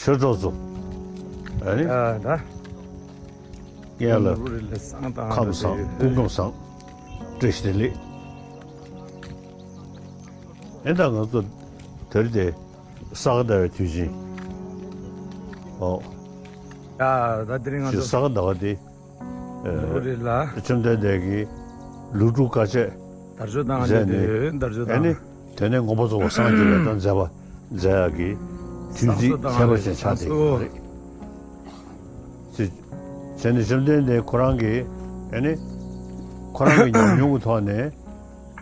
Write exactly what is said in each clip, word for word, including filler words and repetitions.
ཆོས་གྲོགས་ཚོ། ཨ་ནི། ཡ་ད། ངས་ལ། ཁམས་བཟང་། སྐུ་ཁམས་བཟང་། བཀྲ་ཤིས་བདེ་ལེགས། ཨེ་ད་ང་ཚོ་དེ་རིང་དེ་ས་ག་ཟླ་བའི་དུས་ཆེན། ཨོ། ཡ་ད་དེ་རིང་ང་ཚོ་ས་ག་ཟླ་བ་དེ། ཨེ། ནོར་བུ་རེད་ལ། བཅོམ་ལྡན་འདས་ཀྱིས་ལོ་དྲུག་དཀའ་སྤྱད་དར་ལྕོག་བཏང་མཛད་ནས། དར་ལྕོག་ཨེ་ནི། བཏང་། དེ་ནས་མངོན་པར་རྫོགས་པར་སངས་རྒྱས་པའི་དང་མཛད་པ་མཛད་ཡག་གི་དུས་ཚིགས་ཁྱད་པར་ཅན་ཆགས་བསྡད་ཡོད་རེད། ཅེས་བྱས་ནས་བཅོམ་ལྡན་འདས་ཁོ་རང་གིས་ཨེ་ནི། ཁོ་རང་གི་ཉམས་མྱོང་གི་ཐོག་ནས།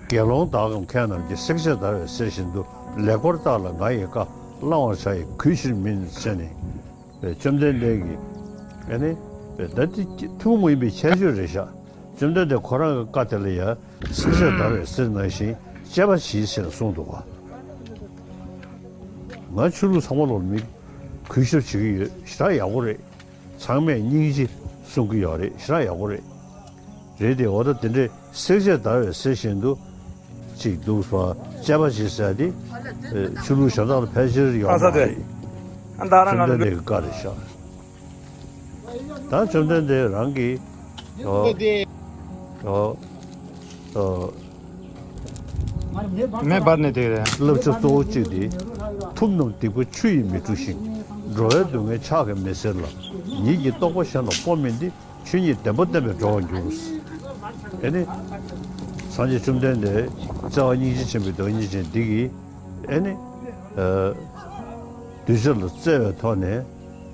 དགེ་སློང་དག་གམ་མཁས་རྣམས་ཀྱིས། བསྲེག་བཅད་བརྡར་བའི་གསེར་བཞིན་དུ། ལེགས་པར་བརྟགས་ལ་ང་ཡི་བཀའ། བླང་བར་བྱ་ཡི་གུས་ཕྱིར་མིན། ཟེར་ནས། བཅོམ་ལྡན་འདས་ཀྱིས་ཨེ་ནི། ད་འདི་ཐུན་མོང་མ་ཡིན་པའི་ཁྱད་ཆོས་རེད་ཤག་བཅོམ་ལྡན་འདས་ཁོ་རང་གི་བཀའ་དེ་ལ་ཡང་། བསྲེག་བཅད་བརྡར་བའི་གསེར་ནང་བཞིན། དཔྱད་པ་གྱིས་ཟེར་ནས་གསུངས་འདུག་ག་ང་ཆོས་ལུགས་ཚང་མ་ལོག་མི་གུས་ཞབས་བྱེད་ཀྱི་ཡོད། ཞེ་དྲག་ཡག་པོ་རེད། ཚང་མས་སྙིང་རྗེ་གསུང་གི་ཡོད་རེད། ཞེ་དྲག་ཡག་པོ་རེད། རེད་དེ། འོ་ད་དེ་འདྲའི་བསྲེག་བཅད་བརྡར་བའི་གསེར་བཞིན་དུ་ཅིག་འདུག་པ། དཔྱད་པ་བྱེད་ཟེར་དེ། ཨེ། ཆོས་ལུགས་གཞན་དག་ལ་ཕལ་ཆེར་ཡོད་མ་རེད། ཨ་ད་རང་བཅོམ་ལྡན་འདས་ཀྱི་བཀའ་རེད་ཤག་ད་བཅོམ་ལྡན་འདས་རང་གིས། ཨོ། ཨོ། ཨོ། མེ་འབར་ནས་དེ་རེད། བསླབ་བྱ་གཙོ་བོ་གཅིག་དེ། ཐུབ་རྣམས་སྡིག་པ་ཆུ་ཡིས་མི་འཁྲུ་ཞིང་། འགྲོ་བའི་སྡུག་བསྔལ་ཕྱག་གིས་མི་སེལ་ལ། ཉིད་ཀྱི་རྟོགས་པ་གཞན་ལ་སྤོ་མིན་ཏེ། ཆོས་ཉིད་བདེན་པ་བསྟན་པས་འགྲོ་བར་འགྱུར། ཨེ་ནི། སངས་རྒྱས་བཅོམ་ལྡན་འདས་བརྩེ་བ་སྙིང་རྗེ་ཆེན་པོའི་བདག་ཉིད་ཅན་འདི་གིས། ཨེ་ནི། ཨ། གདུལ་བྱ་ལ་བརྩེ་བའི་ཐོག་ནས།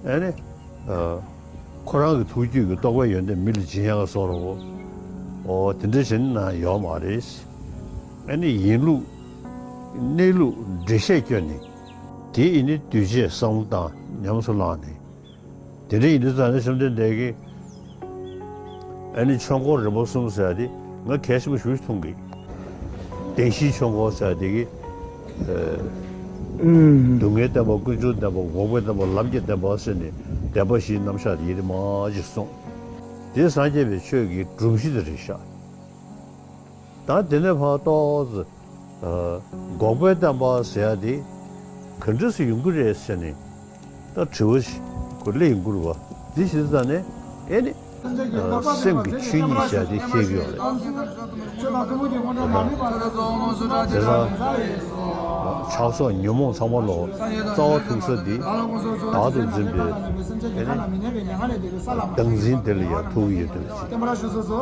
ཨེ་ནི། ཨ། ཁོ་རང་གི་ཐུགས་རྒྱུད་ཀྱི་རྟོགས་པའི་ཡོན་ཏན་མི་ལ་སྦྱིན་ཡག་བཟོ་འདྲ་བོ། ཨོ། དེ་འདྲ་བྱས་ན་ཡོད་མ་རེད། ཨེ་ནི་ཡིན་ལུགས། གནས་ལུགས་འགྲེལ་བཤད་བསྐྱོན་ནས། དེ་ཡིན་ནི་གདུལ་བྱས་བསམ་བློ་བཏང་། ཉམས་སུ་བླངས་ནས། དེ་འདྲ་ཡིན་དུས་ཙང་ནས་བཅོམ་ལྡན་འདས་ཀྱིས། ཨ་ནི་ཆོས་འཁོར་རིམ་པ་གསུམ་ཟེར་ཡ་དེ་ང་གལ་ཆེན་པོ་ཞེ་པོ་ཅིག་མཐོང་གི། བདེན་བཞིའི་ཆོས་འཁོར་ཟེར་ཡ་དེ་གི། ཨེ། སྡུག་བསྔལ་བདེན་པ། ཀུན་འབྱུང་བདེན་པ། འགོག་པའི་བདེན་པ། ལམ་གྱི་བདེན་པ་ཟེར་ནས། བདེན་པ་བཞིའི་རྣམ་གཞག་དེ་ཡི་རིགས་མང་ཅིག་གསུངས། དེ་སངས་རྒྱས་པའི་ཆོས་ཀྱི་སྒྲོམ་གཞི་དེ་རེད་ཤག་ད་དེ་ནས་ཕར་ཏོག་ཙམ། ཨ། འགོག་པའི་བདེན་པ་ཟེར་ཡ་དེ་ག་འདྲ་སེ་ཡོང་གི་རེད་ཟེར་ནས། ད་དྲི་བ་ཞིག་ཁོ་སླེབས་ཡོང་གི་རེད་བ། འདི་ཞིག་ཙང་ནས་ཨེ་ནི། ཨ། སེམས་ཀྱི་ཆོས་ཉིད་ཟེར་ཡ་དེ་ཤེས་ཀྱི་ཡོད་རེད། དེ་ཙང་། ཆགས་སོགས་ཉོན་མོངས་ཚང་མ་ལོག་རྩ་བ་ཐུག་ས་འདི་བདག་ཏུ་འཛིན་པའི། ཨེ་ནི། བདག་འཛིན་དེ་ལ་ཡང་ཐུག་ཡོད་དུས་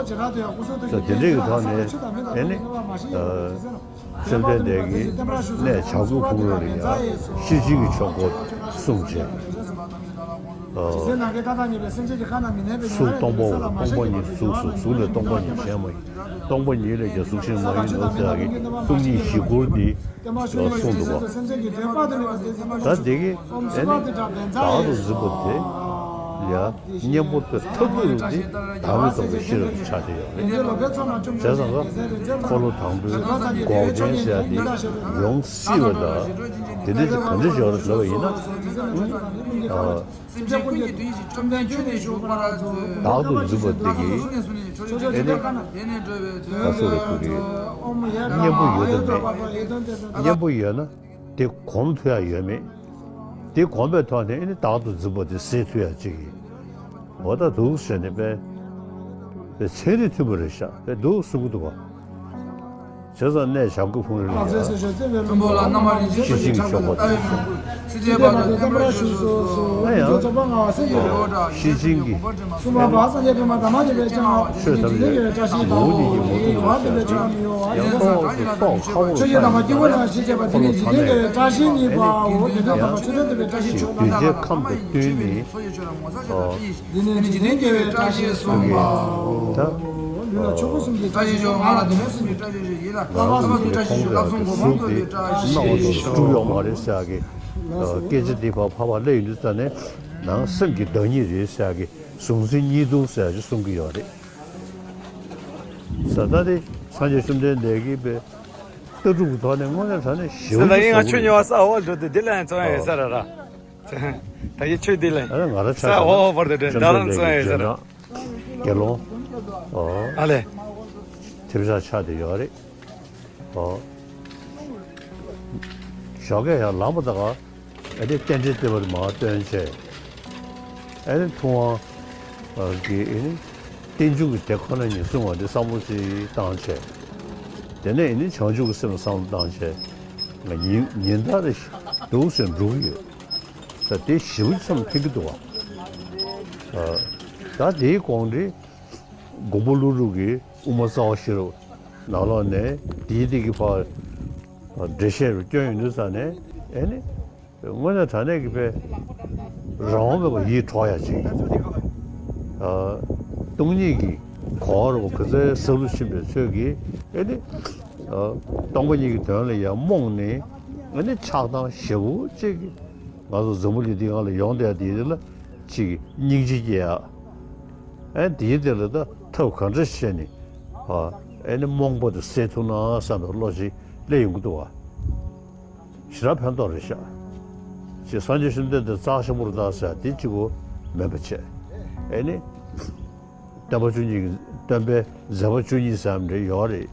ཅིག་ད་དེ་འདྲའི་གི་ཐོག་ནས་ཨེ་ནི། ཨ། བཅོམ་ལྡན་འདས་ཀྱིས་གནས་བྱ་རྒོད་ཕུང་རོལ་ལ་ཡང་ཤེར་ཕྱིན་གྱི་ཆོས་འཁོར་གསུངས་བྱས། ཨ། གཟུགས་སྟོང་པའོ། སྟོང་པ་ཉིད་གཟུགས་སོ། གཟུགས་ལས་སྟོང་པ་ཉིད་གཞན་མ་ཡིན། སྟོང་པ་ཉིད་ལས་ཀྱང་གཟུགས་གཞན་མ་ཡིན་ནོ་ཟེར་ཡག་གི་སྟོང་ཉིད་བཞི་སྐོར་འདི་གསུངས་འདུག་ག་ད་འདི་གི་ཨེ་ནི་བདག་ཏུ་འཛིན་པ་དེ་ཡ། གཉེན་པོ་དེ་མཐར་ཐུག་དེ་བདག་མེད་རྟོགས་པའི་ཤེས་རབ་ཀྱི་ཆ་དེ་ཡོད་རེད། བྱས་ཙང་ཀ་འཁོར་ལོ་དང་པོའི་འགོག་བདེན་ཟེར་ཡ་དེ་ཡོང་སྲིད་པ་དང་། དེ་འདྲ་ཅིག་ག་འདྲ་ཞིག་ཡོད་རེད་ལབ་པ་ཡིན་ན། ཨ། བདག་ཏུ་འཛིན་པ་དེ་གི་ཨེ་ནི་ག་སོ་རེ་ཁུ་གི་གཉེན་པོ་ཡོད་དམ་མེད། གཉེན་པོ་ཡོད་ན། དེ་གོམས་ཐུབ་ཡ་ཡོད་མེད། དེ་གོམས་པའི་ཐོག་ནས་ཨེ་ནི་བདག་ཏུ་འཛིན་པ་དེ་ཟད་ཐུབ་ཡ་ཅིག་གི་འོ་ད་འདུག་ཟེར་ནས་པས། པས་ཚན་རིག་མཐུན་པ་རེད་ཤག་པས་འདུག་གསུང་གི་འདུག་ག་བྱས་ཙང་གནས་བྱ་རྒོད་ཕུང་རོལ་ལ་ཡ། ཤེར་ཕྱིན་གྱི་ཆོས་འཁོར་དེ་གསུངས། ཨ་ཡང་། ཤེར་ཕྱིན་གྱི། ཆོས་ཐམས་ཅད་ངོ་བོ་ཉིད་ཀྱིས་མ་གྲུབ་པ་ཡང་ཏོག་ཙམ་རྟོགས་ཁག་པོ་རེད་ཤག་ཁོ་ལ་ཚང་མས། ཡང་། ཅིག་གདུལ་བྱའི་ཁམས་དང་བསྟུན་ནས། ཨོ། འདི་ནི་འཇིག་རྟེན་དགེ་བའི་བཀྲ་ཤིས་གསུངས་པའོ། ད། ལུས་ལ་ཆོས་སྐུ་གསུམ་གྱི་བཀྲ་ཤིས་ཤོག །ང་ལ་དེ་ནས་གསུམ་གྱི་བཀྲ་ཤིས་ཤོག །ཡིད་ལ་ལྷག་པར་སོགས་ཀྱི་བཀྲ་ཤིས་ཤོག །ལྷག་བསམ་གོང་མ་རྫོགས་པའི་བཀྲ་ཤིས་ཤོག །ཡིད་ལ་སྣང་བ་དང་སྒྲུབ་ཡོད་མ་རེད་ཟེར་ཡག་གི་སྐད་ཆ་འདི་ཕར་ཕར་ཕར་སླེབས་ཡོང་དུས་ཙ་ནས་ནང་སེམས་ཀྱི་བདག་ཉིད་རེད་ཟེར་ཡག་གི་གཟུང་འཛིན་གཉིས་སྟོང་ཟེར་ཡག་ཅིག་གསུང་གི་ཡོད་རེད། ས་ད་དེ་སངས་རྒྱས་བཅོམ་ལྡན་འདས་ཀྱིས་པའི་ལྟ་གྲུབ་ཀྱི་ཐོག་ནས་དངོས་གནས་དྲང་གནས་ཞེ་པོ་ཅིག་གསལ་པོ་ཡིན། ད་ཡིན་ང་ཆོས་ཉོ་བ་ས་འོག་འགྲོ་དུས་འདི་ལ་ཡང་བཙོང་ཡ་ཡོད་ས་ར་ར། ད་ཡི་ཆོས་འདི་ལ་ཡང་ས་འོག་བར་དུ་འགྲོ་ད་རང་བཙོང་ཡ་ཡོད་ས་ར། དགེ་སློང་། ཨོ། ཨ་ལས། ཐེབས་ཆག་ཆགས་བསྡད་ཡོད་རེད། ཨོ། ཞོགས་ཀས་ཡར་ལངས་པ་དང་ག་ཨ་ནི་རྟེན་འབྲེལ་བསྟོད་པ་དེ་མར་བཏོན་བྱས། ཨ་ནི་ཐུབ་དབང་གི་ཨ་ནི་རྟེན་འབྱུང་གི་དེ་ཁོ་ན་ཉིད་གསུང་བ་དེ་བསམ་བློ་ཅིག་བཏང་བྱས། དེ་ནས་ཨ་ནི་བྱང་ཆུབ་ཀྱི་སེམས་ལ་བསམ་བློ་བཏང་བྱས། ང་ཉིན་ཉིན་ལྟར་རེ་འདུག་སེ་འགྲོ་གི་ཡོད། ད་དེ་ཞེ་པོ་ཅིག་བསམ་བློ་འཁྱེར་གྱི་འདུག་བ། ད་དེའི་གོང་དེ་མགོན་པོ་ཀླུ་སྒྲུབ་ཀྱིས་དབུ་མ་རྩ་བ་ཤེས་རབ་ནང་ལོགས་ནས་དེའི་སྟེང་གི་ཕར་འགྲེལ་བཤད་རུ་བསྐྱོན་ཡོང་དུས་ཙ་ནས། ཨེ་ནི་དངོས་གནས་དྲང་གནས་ཀྱི་དཔེ་རང་དབང་མེད་པར་ཡིད་འཕྲོག་ཡ་ཅིག་ཨ། སྟོང་ཉིད་ཀྱི་གོ་བ་རུ་ག་ཚོད་ཟབ་ཏུ་ཕྱིན་པའི་ཚོད་ཀྱིས། ཨེ་ནི་ཨ། སྟོང་པ་ཉིད་ཀྱི་དོན་ལ་ཡང་རྨོངས་ནས། ཨེ་ནི་ཆགས་སྡང་ཞེ་པོ་ཅིག་གིས་ང་ཚོ་འཛམ་བུ་གླིང་འདི་སྒང་ལ་ཡོང་བསྡད་དེ་ལ་ཅིག་སྙིང་རྗེ་སྐྱེ་ཡ། ཨེ་དེའི་དེ་ལ་ད་ཐབས་ག་འདྲ་བྱས་ནས། ཨ། ཨེ་ནི་རྨོངས་པ་དེ་སེལ་ཐུབ་ན་བསམ་པའི་བློ་ཞིག་སླེབས་ཡོང་གི་འདུག་བ། ཞེ་དྲག་ཕན་ཐོགས་རེད་ཤག་ཅེས་སངས་རྒྱས་བཅོམ་ལྡན་འདས་རྩ་ཆེན་པོར་བལྟ་ཟེར་དེ་གཅིག་པོ་མེད་པ་བྱས། ཨེ་ནི། སྟོན་པ་བཅུ་གཉིས་ཀྱི་སྟོན་པའི་མཛད་པ་བཅུ་གཉིས་ཟེར་ཡ་འདྲ་ཡོད་རེད།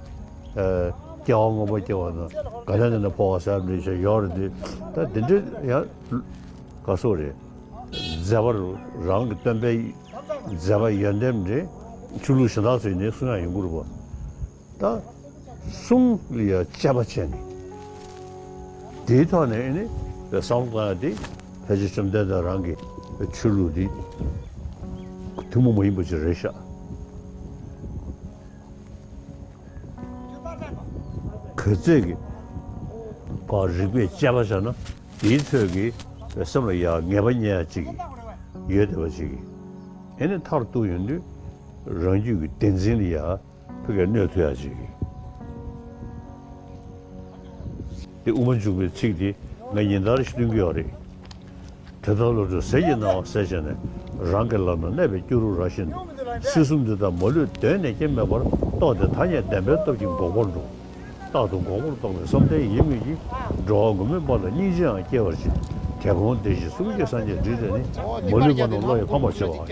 ཨ། སྐྱེ་བ་སྔོན་པོ་སྐྱེ་བ་དང་ག་ལ་ནས་ན་འཕོ་བ་ཟེར་ཡ་འདྲ་ཡོད་རེད་དེ། ད་དེ་འདྲ་ཡང་ག་སོགས་རེད། མཛད་པ་རང་གི་སྟོན་པའི་མཛད་པ་ཡོན་ཏན་འདྲ་ཆོས་ལུགས་གཞན་དག་ཚོས་ནི་གསུང་ཡ་ཡོང་གི་རེད་པ། ད་གསུང་ལ་ཡང་དཔྱད་པ་བྱས་ནས། དེའི་ཐོག་ནས་ཨེ་ནི་བསམ་བློ་བཏང་ཡ་དེ་ཕལ་ཆེར་བཅོམ་ལྡན་འདས་རང་གི་ཆོས་ལུགས་འདི་ཐུན་མོང་མ་ཡིན་པ་ཅིག་རེད་ཤག་ག་ཚོད་ཀྱི་བར་རིག་པས་དཔྱད་པ་བྱས་ན། དེའི་ཚོད་ཀྱི་སེམས་ལ་ཡང་ངེས་པ་རྙེད་ཡ་ཅིག་ཡོད་བསྡད་པ་ཅིག་ཨེ་ནི་མཐར་གཏུགས་ཡོང་དུས་རང་རྒྱུད་ཀྱི་བདེན་འཛིན་ལ་ཡང་ཕ་གིར་གནོད་ཐུབ་ཡ་ཅིག་དེ་དབུ་མ་འཇུག་པའི་ཚིག་དེ་ང་ཉིན་ལྟར་ཞིག་འདོན་གྱི་ཡོད་རེད། དེ་ལྟར་བློ་གྲོས་ཟིལ་གྱིས་གནང་བ་གསལ་བྱས་ནས། རང་གི་ལམ་ན་གནས་པའི་སྐྱུ་རུ་ར་བཞིན་དུ། སྲིད་གསུམ་འདི་དག་མ་ལུས་གདོད་ནས་སྐྱེ་མེད་པར། རྟོགས་ཏེ་ཐ་སྙད་བདེན་པའི་སྟོབས་ཀྱིས་འགོག་པར་འགྲོ། རྟག་ཏུ་འགོག་པར་རྟོག་པའི་བསམ་གཏན་ཡིད་མོས་ཀྱིས། འགྲོ་བ་མགོན་མེད་དཔལ་ལ་སྙིང་རྗེའང་སྐྱེ་བར་བྱེད། དེ་དགོངས་བདེན་བཞིའི་གསུང་གིས་སངས་རྒྱས་འདྲིས་ཏེ་ནི། མ་ལུས་པ་རྣམས་བློ་ཡིས་ཕམ་པར་བྱེད་པའོ།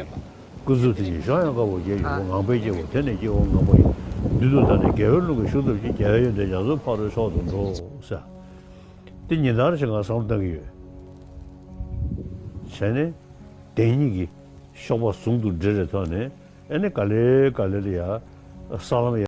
ཀུན་རྫོབ་དེ་ཉིད་གཞོམ་ཡང་དཀའ་བ་བརྒྱད་ཡོད་པ། ངང་པས་སྐྱེ་བ་དེ་ནི་སྐྱེ་བོ་ངང་པ་ཡིན། མདུན་དུ་བལྟ་ནས་དགེ་བའི་རླུང་གིས་ཞུགས་ཐུབ་ཀྱི། རྒྱལ་བའི་ཡོན་ཏན་རྒྱ་མཚོའི་ཕ་རོལ་མཆོག་ཏུ་འགྲོ་ཟེར། དེ་ཉིན་ལྟར་ཞིག་ང་བསམ་བློ་གཏོང་གི་ཡོད། བྱས་ནས་བདེན་གཉིས་ཀྱི་གཤོག་པ་ཟུང་དུ་སྒྲིལ་བའི་ཐོག་ནས། ཨེ་ནི་ག་ལེ་ག་ལེ་ལ་ཡ་ས་ལམ་